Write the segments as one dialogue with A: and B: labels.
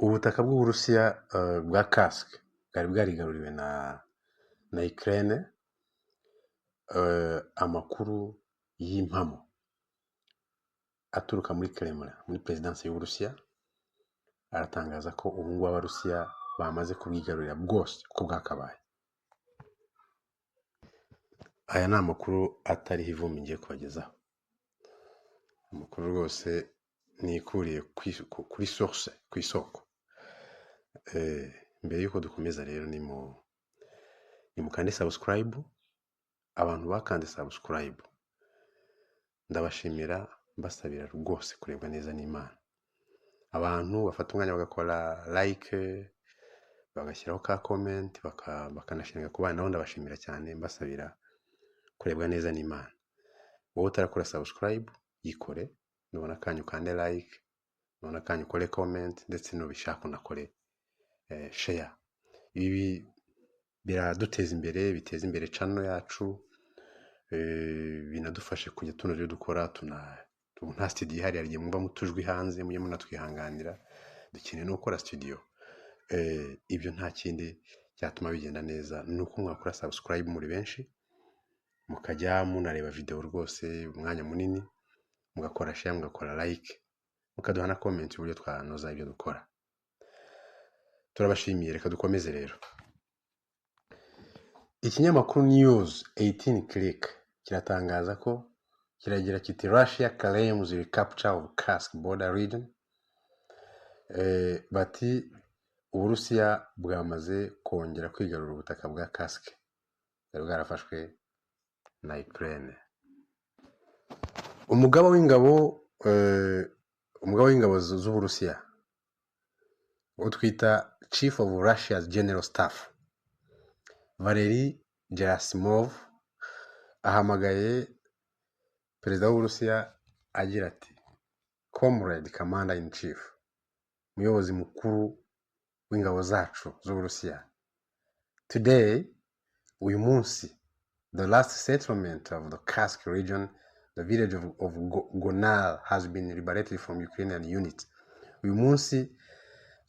A: Ubutaka bw'Uburusiya bwa Kursk bwari bwarigaruriwe na Ukraine. Amakuru y'impamo aturuka muri Kremlin, muri perezidansi y'Uburusiya, aratangaza ko ubu ngubu Abarusiya bamaze kubwigarurira bwose uko bwakabaye. Aya ni amakuru atariho ivumbi ngiye kubagezaho, amakuru rwose nikuriye kuri source, ku isoko. Mbere y'uko dukomeza rero, ni mukande subscribe. Abantu bakanze subscribe ndabashimira, mbasabira rwose kurebwa neza n'Imana. Abantu bafata umwanya bagakora like, bagashyiraho ka comment, bakanashinga ku bana, nabo ndabashimira cyane, mbasabira kurebwa neza n'Imana. Wowe utarakora subscribe, yikore. Nubona akanya ukande like, nubona akanya ukore comment, ndetse nubishaka unakore share. Ibi biraduteza imbere, biteza imbere channel yacu, binadufashe kujya tunoza ibyo dukora. Tuna ubu nta studio ihari, hari igihe mwumva mutujwi hanze, mujye munatwihanganira, dukeneye no gukora studio. Ibyo nta kindi cyatuma bigenda neza ni uko mwakora subscribe muri benshi, mukajya munareba video rwose umwanya munini, mugakora share, mugakora like, mukaduha na comment uburyo twanoza ibyo dukora. Turabashimiye. Reka dukomeze rero. Ikinyamakuru News 18 Click kiratangaza ko, kiragira kiti: "Russia claims recapture of Kursk border region." Bati Uburusiya bwamaze kongera kwigarurira ubutaka bwa Kursk bwari bwarafashwe na Ukraine. Umugaba w'ingabo z'Uburusiya, uwo twita Chief of Russia's General Staff, Valery Gerasimov, ahamagaye perezida w'Uburusiya agira ati: "Comrade Commander in Chief, umuyobozi mukuru w'ingabo zacu z'Uburusiya, today, uyu munsi, the last settlement of the Kursk region, the village of Gornal, has been liberated from Ukrainian units." Uyu munsi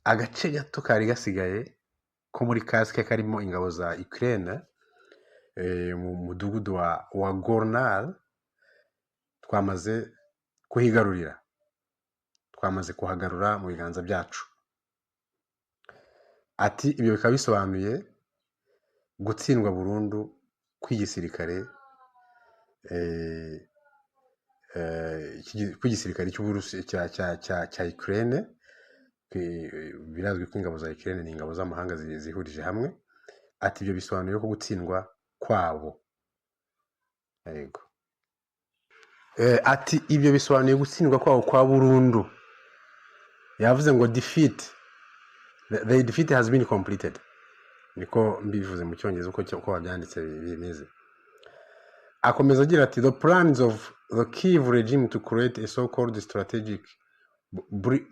A: agace gato kari gasigaye ko muri Kursk karimo ingabo za Ukraine, mu mudugudu wa Gornal, twamaze kuhigarurira, twamaze kuhagarura mu biganza byacu. Ati ibyo bikaba bisobanuye gutsindwa burundu kw'igisirikare kw'igisirikare cya Ukraine. Birazwi ko ingabo za Ukraine ni ingabo z'amahanga zihurije hamwe. Ati ibyo bisobanuye ko gutsindwa kwabo, yego. Ati ibyo bisobanuye gutsindwa kwabo kwa burundu. Yavuze ngo defeat, the defeat has been completed, niko mbivuze mu Cyongereza uko babyanditse bimeze. Akomeza agira ati: "The plans of the Kiev regime to create a so-called strategic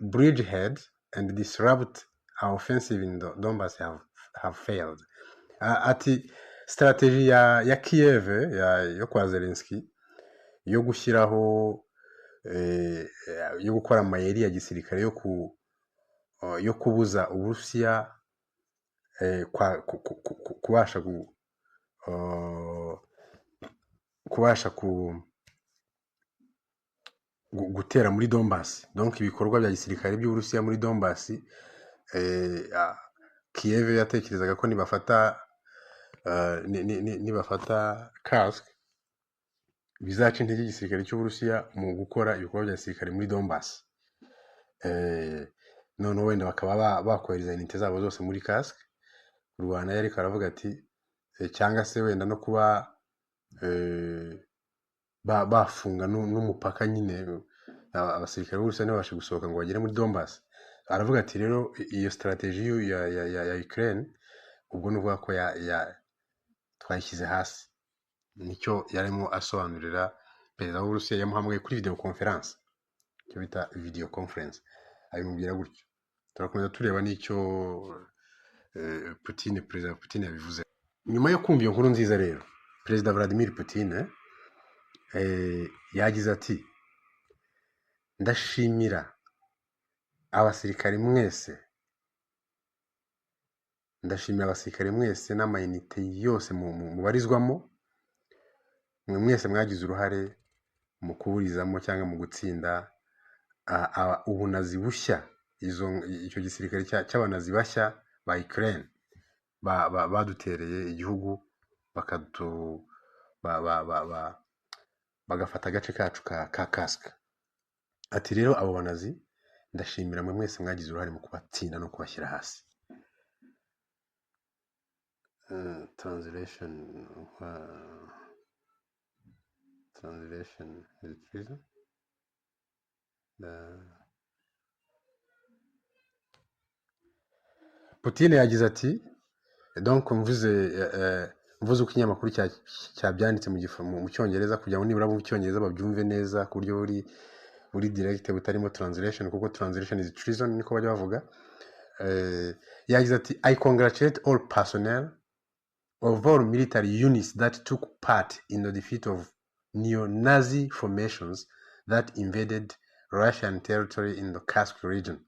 A: bridgehead and disrupt our offensive in the Donbass have failed." Ati strategy ya Kiev, yo kwa Zelensky, yo gushyiraho yo gukora amayeri ya gisirikare yo kubuza Uburusiya kubasha gutera muri Donbass, donc ibikorwa bya gisirikare by'Uburusiya muri Donbass. Kiev yatekerezaga ko nibafata Kursk bizaca intege igisirikare cy'Uburusiya mu gukora ibikorwa bya gisirikare muri Donbass, noneho wenda bakaba bakohereza unité zabo zose muri Kursk kurwana. Ariko aravuga ati cyangwa se wenda no kuba bafunga n'umupaka nyine, abasirikare b'Uburusiya ntibabashe gusohoka ngo bagere muri Donbass. Aravuga ati rero iyo strategy ya Ukraine, ubwo ni ukuvuga ko ya twayishyize hasi. Nicyo yarimo asobanurira perezida w'Uburusiya. Yamuhamagaye kuri video conference, icyo bita video conference, abimubwira gutyo. Turakomeza tureba n'icyo Putin, perezida Putin yabivuze. Nyuma yo kumva iyo nkuru nziza rero, perezida Vladimir Putin yagize ati: "Ndashimira abasirikari mwese." Ndashimira abasirikare mwese n'amayinite yose mubarizwamo, mwe mwese mwagize uruhare mu kuburizamo cyangwa mu gutsinda ubunazi bushya, icyo gisirikare cy'abanazi bashya ba Ukraine badutereye igihugu, bagafata agace kacu ka Kursk. Ati rero abo banazi ndashimira mwe mwese mwagize uruhare mu kubatsinda no kubashyira hasi. Translation, translation is it treason? Putin yagize ati, donc mvuze uko ikinyamakuru cyabyanditse mu Cyongereza, kugira ngo nibura mu Cyongereza babyumve neza ku buryo buri direct butarimo translation, kuko translation is treason niko bajya bavuga. Yagize ati, I congratulate all personnel of all military units that took part in the defeat of neo-Nazi formations that invaded Russian territory in the Kursk region.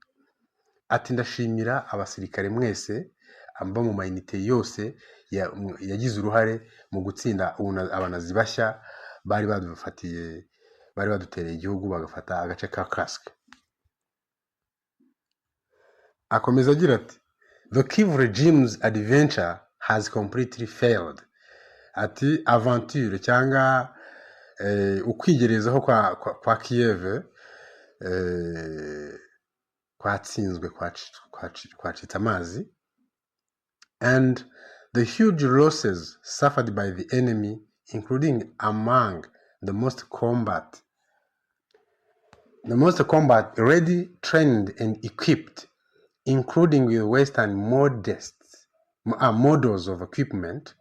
A: Ati ndashimira abasirikare mwese abo mu mayinite yose yagize uruhare mu gutsinda abanazi bashya bari badufatiye, bari badutereye igihugu bagafata agace ka Kursk. Akomeza agira ati, The Kiev regime's adventure has completely failed. Ati aventure cyangwa ukwigerezaho kwa Kiev kwatsinzwe, kwacitse amazi. And the huge losses suffered by the enemy, including among the most combat ready, trained and equipped, including with Western models of equipment,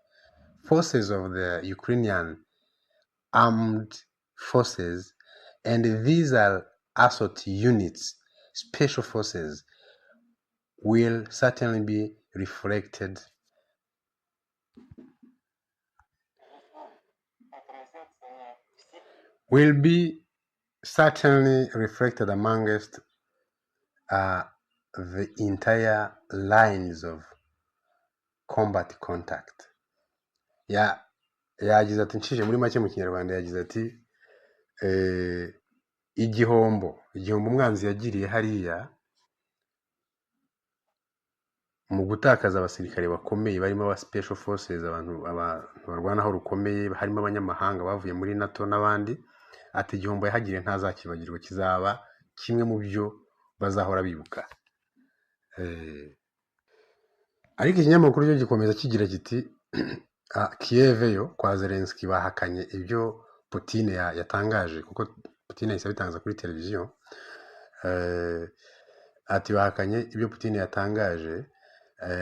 A: forces of the Ukrainian armed forces, and these are assault units, special forces, will certainly be reflected will be certainly reflected amongst the entire lines of combat contact. Yagize ati, nshije muri make mu Kinyarwanda, yagize ati igihombo umwanzi yagiriye hariya mu gutakaza abasirikare bakomeye barimo aba special forces, abantu barwanaho rukomeye, harimo abanyamahanga bavuye muri NATO n'abandi. Ati igihombo yahagiriye ntazakibagirwa, kizaba kimwe mu byo bazahora bibuka. Ariko ikinyamakuru cyo gikomeza kigira kiti Kiev yo kwa Zelensky bahakanye ibyo Putin yatangaje, kuko Putin yahise abitangaza kuri televiziyo. Ati bahakanye ibyo Putin yatangaje,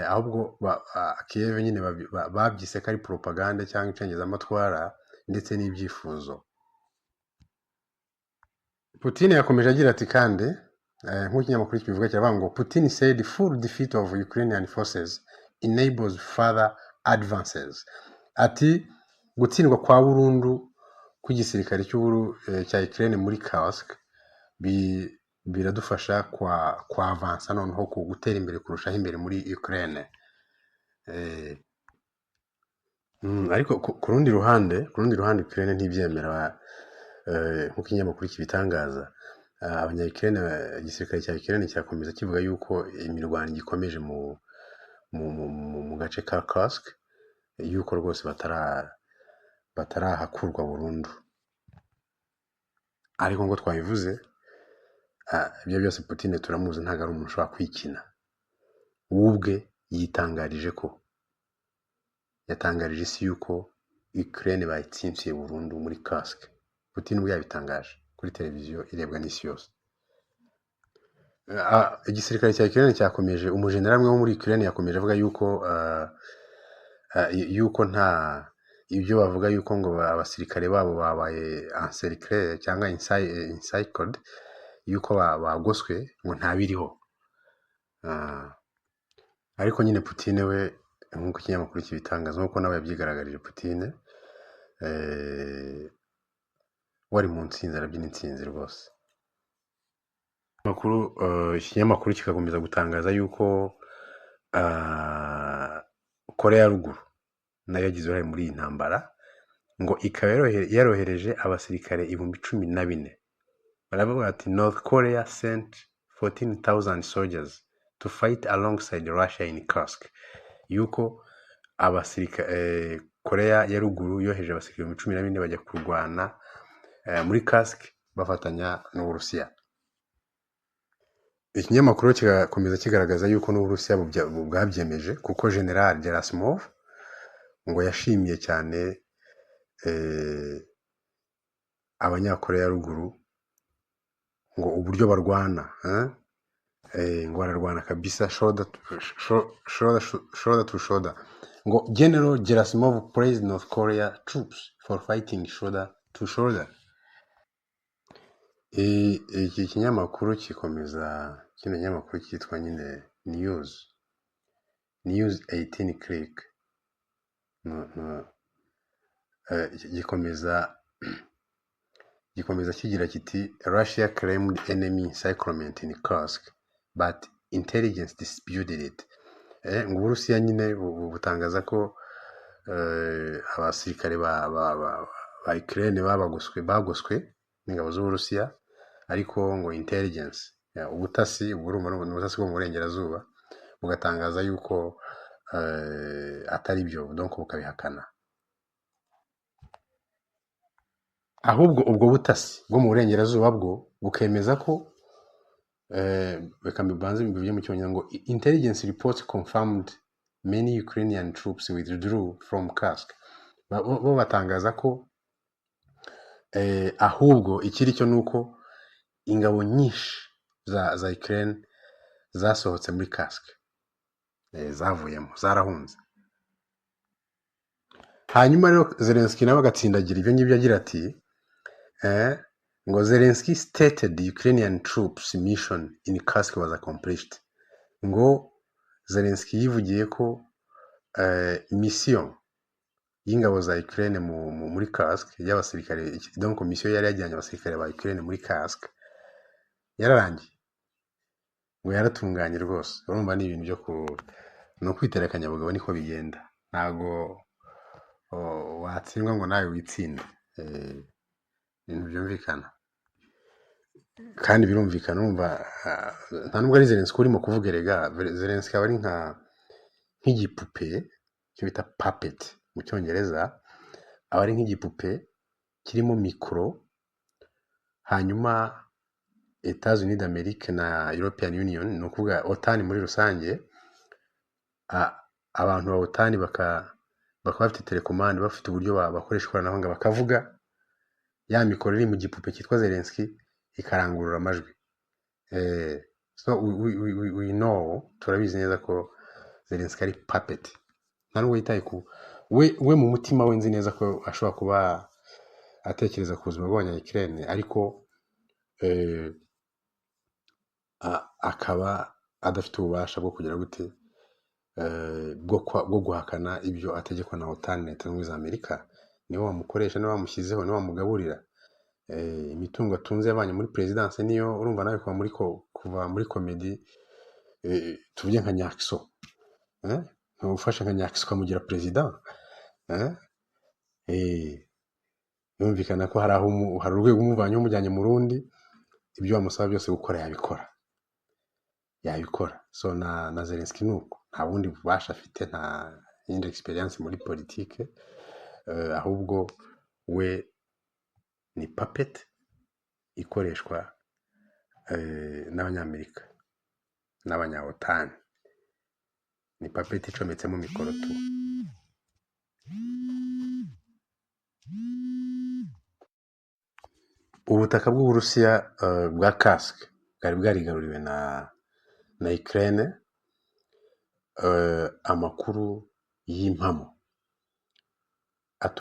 A: ahubwo Kiev nyine babyise ko ari propaganda cyangwa icengezamatwara ndetse n'ibyifuzo. Putin yakomeje agira ati kandi nk'uko ikinyamakuru kibivuga kiravuga ngo Putin said full defeat of Ukrainian forces enables further advances. Ati gutsindwa kwa burundu kw'igisirikare cya Ukraine muri Kursk biradufasha kwa avansa, noneho ku gutera imbere kurushaho imbere muri Ukraine. Ariko ku rundi ruhande Ukraine ntibyemera, nk'uko ikinyamakuru kibitangaza. Abanya Ukraine, igisirikare cya Ukraine kirakomeza kivuga yuko imirwano igikomeje mu gace ka Kursk, yuko rwose batarahakurwa burundu. Ariko ngo twabivuze, ibyo byose Putin turamuzi, ntabwo ari umuntu ushobora kwikina. We ubwe yitangarije ko yatangarije isi yuko Ukraine bayitsinsiye burundu muri Kursk. Putin ubwe yabitangaje kuri televiziyo irebwa n'isi yose. Igisirikare cya Ukraine cyakomeje, umujenerali umwe wo muri Ukraine yakomeje avuga yuko nta ibyo bavuga yuko ngo abasirikare babo babaye encerclé cyangwa encircled, yuko bagoswe, ngo ntabiriho. Ariko nyine Putin we, nk'uko ikinyamakuru kibitangaza, nk'uko nawe yabyigaragarije, Putin wari mu ntsinzi, arabyina intsinzi rwose. Ikinyamakuru kikakomeza gutangaza yuko Korea ya Ruguru nayo yagize uruhare muri iyi ntambara, ngo ikaba yarohereje abasirikare 14,000. Baravuga bati: "North Korea sent 14,000 soldiers to fight alongside Russia in Kursk." Yuko abasirikare, Korea ya Ruguru yohereje abasirikare 14,000 bajya kurwana muri Kursk bafatanya n'Uburusiya. Ikinyamakuru kigakomeza kigaragaza yuko n'Uburusiya bwabyemeje, kuko General Gerasimov ngo yashimiye cyane Abanyakoreya ya Ruguru ngo uburyo barwana, ngo bararwana kabisa shoulder to shoulder. Ngo General Gerasimov praised North Korea troops for fighting shoulder to shoulder. Iki kinyamakuru kikomeza, kino kinyamakuru cyitwa nyine News 18 Click, no, no, gikomeza kigira kiti: "Russia claimed enemy encirclement in Kursk, but intelligence disputed it." Ngo Uburusiya nyine butangaza ko abasirikare ba Ukraine babagoswe, bagoswe n'ingabo z'Uburusiya, ariko ngo intelligence, ubutasi, ubwo urumva ni ubutasi bwo mu burengerazuba, bugatangaza yuko atari byo, donc bukabihakana. Ahubwo ubwo butasi bwo mu burengerazuba bwo bukemeza ko, reka mbibanze mbivuge mu Cyongereza, ngo "Intelligence reports confirmed many Ukrainian troops withdrew from Kursk." Bo batangaza ko ahubwo ikiri cyo ni uko ingabo nyinshi za Ukraine zasohotse muri Kursk, zavuyemo, zarahunze. Hanyuma rero Zelensky nawe agatsindagira ibyo ngibyo agira ati, ngo Zelensky stated the Ukrainian troops mission in Kursk was accomplished. Ngo Zelensky yivugiye ko mission y'ingabo za Ukraine muri Kursk y'abasirikare, donc mission yari yajyanye abasirikare ba Ukraine muri Kursk yararangiye, ngo yaratunganye rwose. Urumva ni ibintu byo ku ni ukwitera akanyabugabo, niko bigenda. Ntago watsindwa ngo nawe witsinde. Ibintu byumvikana kandi birumvikana. Urumva nta nubwo ari Zelensky urimo kuvuga erega. Zelensky aba ari nk'igipupe, icyo bita puppet mu Cyongereza, aba ari nk'igipupe kirimo mikoro, hanyuma Etats-Unis d'Amerique na European Union, ni ukuvuga OTAN muri rusange, abantu ba OTAN bakaba bafite télécommande, bafite uburyo bakoresha ikoranabuhanga, bakavuga, ya mikoro iri mu gipupe cyitwa Zelensky ikarangurura amajwi. So we know, turabizi neza ko Zelensky ari puppet. Nta nubwo yitaye ku we mu mutima we, nzi neza ko ashobora kuba atekereza ku buzima bw'Abanya-Ukraine, ariko akaba adafite ububasha bwo kugira gute, bwo guhakana ibyo ategekwa na OTAN na Leta Zunze Ubumwe za Amerika. Nibo bamukoresha, nibo bamushyizeho, nibo bamugaburira. Imitungo atunze yavanye muri perezidanse niyo. Urumva nawe kuva muri comédie, tuvuge nka Nyakiso, ufashe nka Nyakiso ukamugira perezida, birumvikana ko hari aho hari urwego umuvanye umujyanye mu rundi, ibyo bamusaba byose gukora yabikora, yabikora. So na Zelensky ni uko, nta bundi bubasha afite, nta yindi experience muri politike, ahubwo we ni puppet ikoreshwa n'Abanyamerika n'abanya OTAN. Ni puppet icometsemo mikoro tu. Ubutaka bw'Uburusiya bwa Kursk bwari bwarigaruriwe na Ukraine. Amakuru y'impamo